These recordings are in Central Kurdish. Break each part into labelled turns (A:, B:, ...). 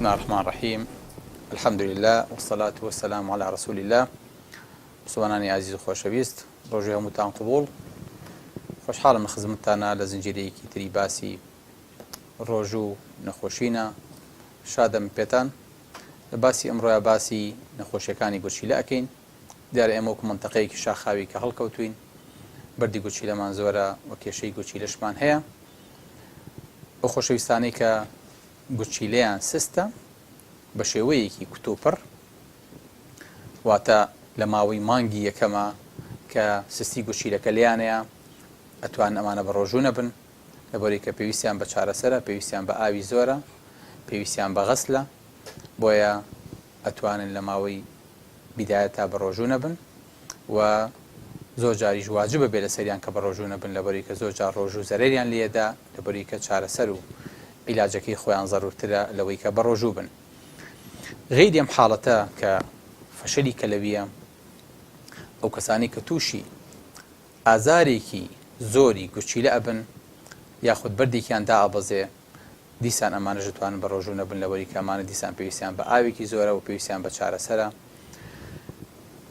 A: بسم اللە الرحمن الرحیم الحمد للە والصلاة والسلام علی رسول اللە مسوڵمانانی ئازیز و خۆشەویست ڕۆژی هەمووتان قبوڵ خۆشحاڵم لە خزمەتتانە لە زنجیرەیەکی تری باسی ڕۆژ و نەخۆشینە شادم پێتان لە باسی ئەمڕۆیا باسی نەخۆشیەکانی گورچیلە ئەکەین دیارە ئێمە وەکو مەنتەقەیەکی شاخاوی کە هەڵکەوتوین بەردی گورچیلەمان زۆرە و کێشەی گورچیلەشمان هەیە ئەو خۆشەویستانەی کە گورچیلەیان سستە بە شێوەیەکی کوتوپڕ واتە لە ماوەی مانگی یەکەمە کە سستی گورچیلەکە لێیانەیە ئەتوان ئەمانە بە ڕۆژوو نەبن لەبەری کە پێویستیان بە چارەسەرە پێویستیان بە ئاوی زۆرە پێویستیان بە غەسلە بۆیە ئەتوانن لە ماوەی بیدایەتا بە ڕۆژوو نەبن و زۆر جاریش واجبە بێ لەسەریان کە بەڕۆژوو نەبن لەبەروی کە زۆر جار ڕۆژوو زەرەریان لێدا لەبەروی کە چارەسەر و عیلاجەکەی خۆیان زەرورترە لەوەی کە بەڕۆژوو بن غەیری ئەم حاڵەتە کە فەشەلی کەلەویە ئەو کەسانی کە تووشی ئازارێکی زۆری گورچیلە ئەبن یاخود بەردێکیان دائەبەزێ دیسان ئەمانەش دەتوانن بە ڕۆژوو نەبن لەوەری کە ئەمانە دیسان پێویستیان بە ئاوێکی زۆرە و پێویستیان بە چارەسەرە.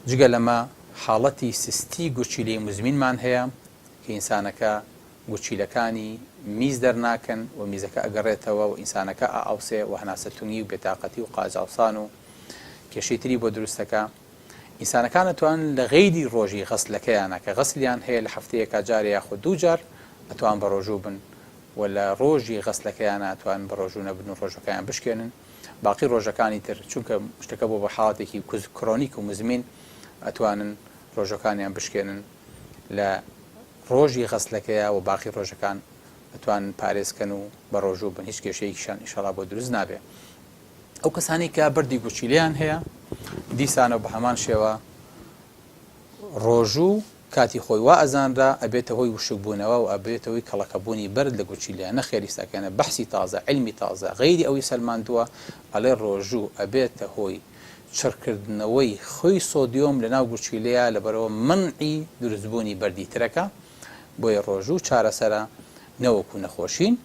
A: جگە لەمە حاڵەتی سستی گورچیلەی موزمینمان هەیە کە ئینسانەکە گورچیلەکانی میز دەرناکەن و میزەکە ئەگەڕێتەوە و ئینسانەکە ئائاوسێ و هەناسە تونگی و بێتاقەتی و قاجاوسان و کێشەی تری بۆ دروست دەکا. ئینسانەکان ئەتوانن لە غەیری ڕۆژی غەسلەکەیانا کە غەسلیان هەیە لە هەفتەیەکا جارێ یاخود دوو جار ئەتوان بەڕۆژوو بن و لە ڕۆژی غەسلەکەیانا ئەتوانن بەڕۆژوو نەبن و ڕۆژەکەیان بشکێنن باقی ڕۆژەکانی تر چونکە شتەکە بۆ بە حاڵەتێکی chronic و مزمین ئەتوانن ڕۆژەکانیان بشکێنن لە ڕۆژی غەسلەکەیا و باقی ڕۆژەکان ئەتوانن پارێز کەن و بەڕۆژوو بن هیچ کێشەیەکیشان ئیشەڵا بۆ دروست نابێ. ئەو کەسانەی کە بەردی گورچیلەیان هەیە دیسانەوە بە هەمان شێوە ڕۆژوو کاتی خۆی وا ئەزانرا ئەبێتە هۆی وشکبوونەوە و ئەبێتە هۆی کەڵەکەبوونی بەرد لە گورچیلەیە نەخێر ئیستاکەیانە بەحسی تازە عیلمی تازە غەیری ئەوی سەلماندووە ئەڵێ ڕۆژوو ئەبێتە هۆی چڕکردنەوەی خوێی سۆدیۆم لەناو گورچیلەیە لەبەرئەوە مەنعی دروستبوونی بەردی ترەکە بۆیە ڕۆژوو چارەسەرە نەوەکو نەخۆشین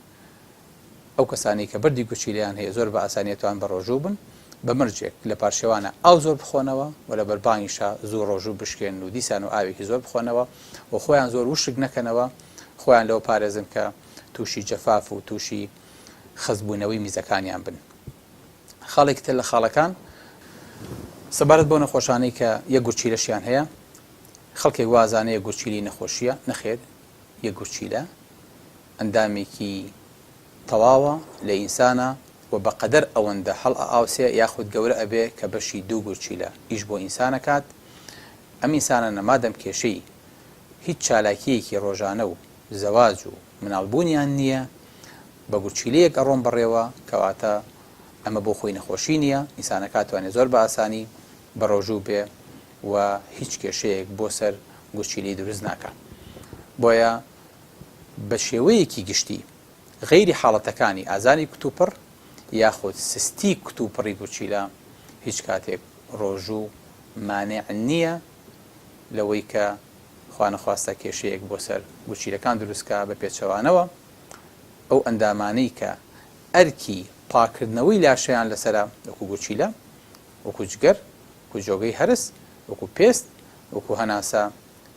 A: ئەو کەسانەی کە بەردی گورچیلەیان هەیە زۆر بە ئاسانی ئەتوان بە ڕۆژوو بن بە مەرجێک لە پارشێوانە ئاو زۆر بخۆنەوە و لە بەربانگیشا زوو ڕۆژوو بشکێنن و دیسان و ئاوێکی زۆر بخۆنەوە و خۆیان زۆر وشک نەکەنەوە خۆیان لەوە پارێزن کە تووشی جەفاف و تووشی خەستبوونەوەی میزەکانیان بن. خاڵێکی تر لە خاڵەکان سەبارەت بەو نەخۆشانەی کە یەک گورچیلەشیان هەیە خەڵکێک وازانێ یەک گورچیلی نەخۆشیە نەخێر یەک گورچیلە ئەندامێکی تەواوە لە ئینسانا و بە قەدەر ئەوەندە هەڵئەئاوسێ یاخود گەورە ئەبێ کە بەشی دوو گورچیلە ئیش بۆ ئینسان ئەکات ئەم ئینسانانە مادەم کێشەی هیچ چالاکیەکی ڕۆژانە و زەواج و مناڵ بوونیان نیە بە گورچیلەیەک ئەڕۆن بەڕێوە کەواتە ئەمە بۆ خۆی نەخۆشی نیە ئینسانەکە ئەتوانێ زۆر بە ئاسانی بەڕۆژوو بێ و هیچ کێشەیەک بۆ سەر گورچیلەی دروست ناکا بۆیە بە شێوەیەکی گشتی غەیری حاڵەتەکانی ئازاری کتوپڕ یاخود سستی کتوپڕی گورچیلە هیچ کاتێک ڕۆژوو مانع نییە لەوەی کە خوانەخواستە کێشەیەک بۆ سەر گورچیلەکان دروست کا بە پێچەوانەوە ئەو ئەندامانەی کە ئەرکی پاکردنەوەی لاشەیان لەسەرە وەکو گورچیلە وەکو جگەر وەکو جۆگەی هەرس وەکو پێست وەکو هەناسە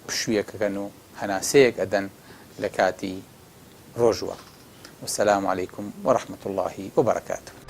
A: پشویەک ئەکەن و هەناسەیەک ئەدەن لە کاتی ڕۆژوە والسلام علیکم ورحمە اللە وبرکاته.